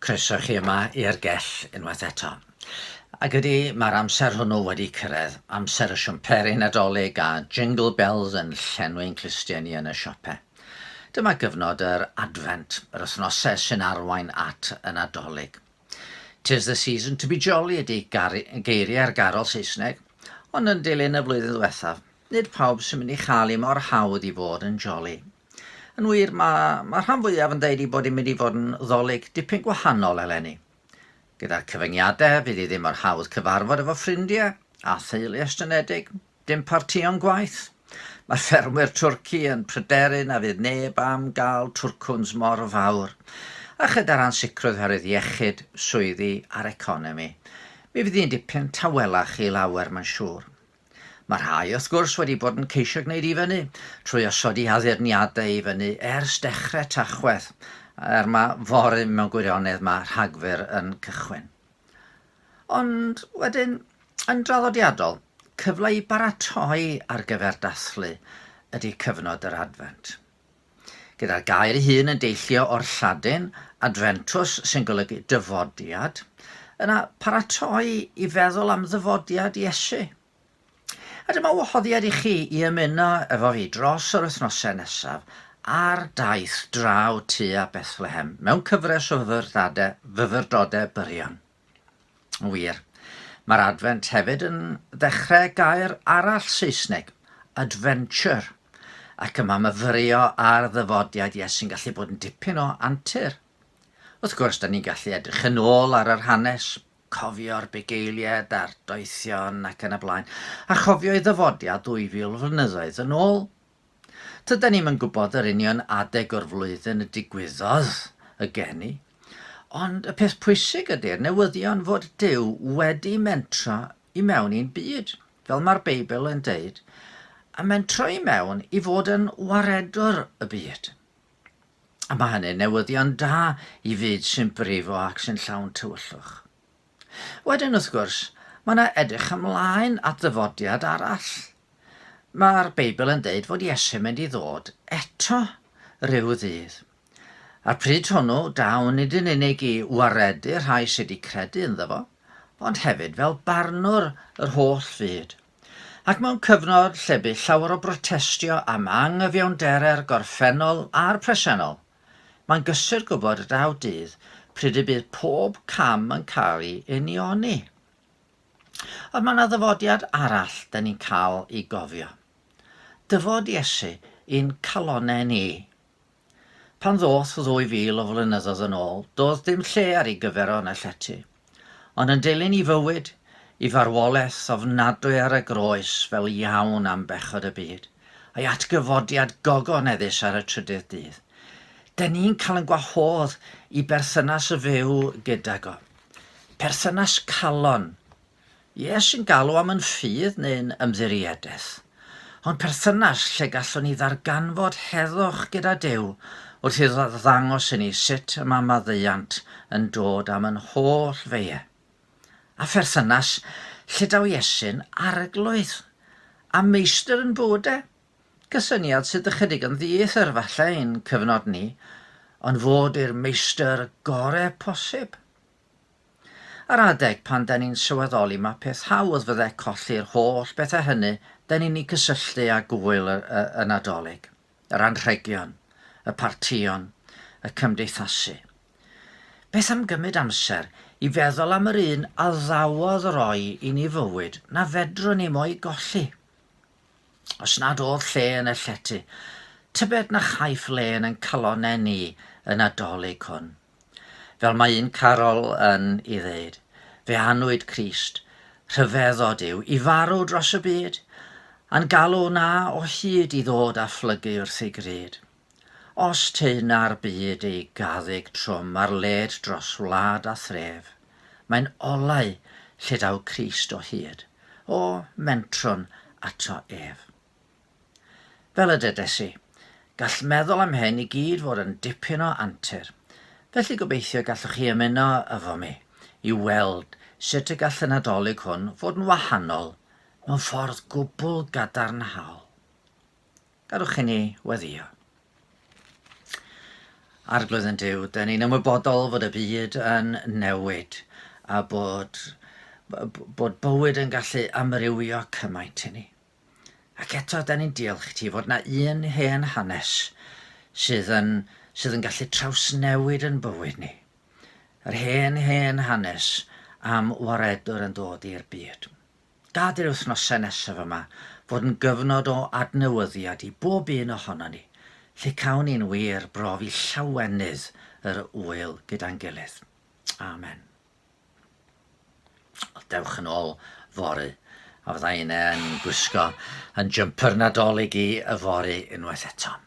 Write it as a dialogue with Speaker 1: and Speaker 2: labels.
Speaker 1: Croeso chi yma i'r gell unwaith eto. Ac ydy, mae'r amser hwnnw wedi cyrraedd, amser y siwmperi Nadolig a jingle bells yn llenwi'n clustiau ni yn y siope. Dyma gyfnod yr Advent, yr wythnosau sy'n arwain at y Nadolig. Tis the season to be jolly ydy geiriau'r garol Saesneg, ond yn dilyn y flwyddyn ddiwethaf, nid pawb sy'n mynd i chael hi mor hawdd i fod yn jolly. Yn wir, mae, mae rhan fwyaf yn deud ei bod hi'n mynd i fod yn ddolig dipyn gwahanol eleni. Gyda'r cyfyngiadau, fydd hi ddim mor hawdd cyfarfod efo ffrindiau a theulu estynedig, dim partïon gwaith. Mae ffermwyr twrci yn pryderu na fydd neb am gael twrcwns mor fawr. A chyda'r ansicrwydd oherwydd iechyd, swyddi a'r economi, mi fydd hi'n dipyn tawelach i lawer, mae'n siŵr. Mae rhai, wrth gwrs, wedi bod yn ceisio gwneud i fyny, trwy osod eu haddurniadau i fyny ers dechrau Tachwedd, er mae fory mewn gwirionedd mae Rhagfyr yn cychwyn. Ond wedyn, yn draddodiadol, cyfle i baratoi ar gyfer dathlu ydy cyfnod yr Adfent. Gyda'r gair ei hun yn deillio o'r Lladin, adventus, sy'n golygu dyfodiad, yna paratoi i feddwl am ddyfodiad Iesu. A dyma wahoddiad i chi i ymuno efo fi dros yr wythnosau nesaf ar daith draw tua Bethlehem mewn cyfres o fyfyrdodau byrion. Yn wir, mae'r Adfent hefyd yn ddechrau gair arall Saesneg, adventure, ac y mae myfyrio ar ddyfodiad Iesu'n gallu bod yn dipyn o antur. Wrth gwrs, da ni'n gallu edrych yn ôl ar yr hanes, cofio'r bugeiliaid a'r doethion ac yn y blaen, a chofio'i ddyfodiad 2000 o flynyddoedd yn ôl. Tydan ni'm yn gwybod yr union adeg o'r flwyddyn y digwyddodd y geni, ond y peth pwysig ydy'r newyddion fod Duw wedi mentro i mewn i'n byd, fel mae'r Beibl yn deud, a mentro i mewn i fod yn waredwr y byd. A mae hynny'n newyddion da i fyd sy'n brifo ac sy'n llawn tywyllwch. Wedyn, wrth gwrs, mae yna edrych ymlaen at ddyfodiad arall. Mae'r Beibl yn deud fod Iesu'n mynd i ddod eto rhyw ddydd. A'r pryd hwnnw, daw nid yn unig i waredu'r rhai sydd wedi credu ynddo fo, ond hefyd fel barnwr yr holl fyd. Ac mewn cyfnod lle bu llawer o brotestio am anghyfiawnderau'r gorffennol a'r presennol, mae'n gysur gwybod y daw dydd pryd y bydd pob cam yn cael ei unioni. Ond mae yna ddyfodiad arall da ni'n cael i gofio. Dyfod Iesu i'n calonnau ni. Pan ddoth ddwy fil o flynyddoedd yn ôl, doedd dim lle ar ei gyfer o yn y llety. Ond yn dilyn i fywyd, i farwolaeth ofnadwy ar y groes fel iawn am bechod y byd, a'i atgyfodiad gogoneddus ar y trydydd dydd, dyn ni'n cael yn gwahodd i berthynas fyw gydag o. Perthynas calon. Ie, sy'n galw am yn ffydd neu'n ymddiriedaeth. Ond perthynas lle gallwn ni ddarganfod heddwch gyda Duw wrth iddo ddangos i ni sut y mae maddeuant yn dod am yn holl feie. A pherthynas lle daw Iesu'n arglwydd a meistr yn bywydau. Cysyniad sydd ychydig yn ddieithr falle i'n cyfnod ni, ond fod i'r meistr gore posib. Ar adeg pan 'da ni'n sylweddoli ma peth hawdd fydde colli'r holl bethau hynny 'da ni'n eu cysylltu â gŵyl y, y, y Nadolig, yr anrhegion, y partïon, y cymdeithasu. Beth am gymryd amser i feddwl am yr un a ddawodd roi i ni fywyd na fedrwn ni mo'i golli? Os nad oedd lle yn y llety, tybed na chaiff le yn ein calonnau ni y Nadolig hwn. Fel mae un carol yn i ddeud, fe anwyd Crist, rhyfeddod yw, i farw dros y byd, a'n galw na o hyd i ddod a phlygu wrth ei gryd. Os taena'r byd ei gaddug trwm ar led dros wlad a thref, mae'n olau lle daw Crist o hyd, o, mentrwn ato ef. Fel y dedes i, gall meddwl am hyn i gyd fod yn dipyn o antur, felly gobeithio gallwch chi ymuno efo mi i weld sut y gall y Nadolig hwn fod yn wahanol mewn ffordd gwbl gadarnhaol. Gadwch i ni weddïo. Arglwydd yn Duw, dyn ni'n ymwybodol fod y byd yn newid a bod, bod bywyd yn gallu amrywio cymaint i ni. Ac eto, da ni'n diolch i ti fod na un hen hanes sydd yn, sydd yn gallu trawsnewid yn bywyd ni. Yr hen, hen hanes am waredwr yn dod i'r byd. Gad i'r wythnosau nesaf yma fod yn gyfnod o adnewyddiad i bob un ohonon ni, lle cawn ni'n wir brofi llawenydd yr ŵyl gyda'n gilydd. Amen. Dewch yn ôl fory, a fydda i'n yn gwisgo yn jumper Nadolig i yfory unwaith eto.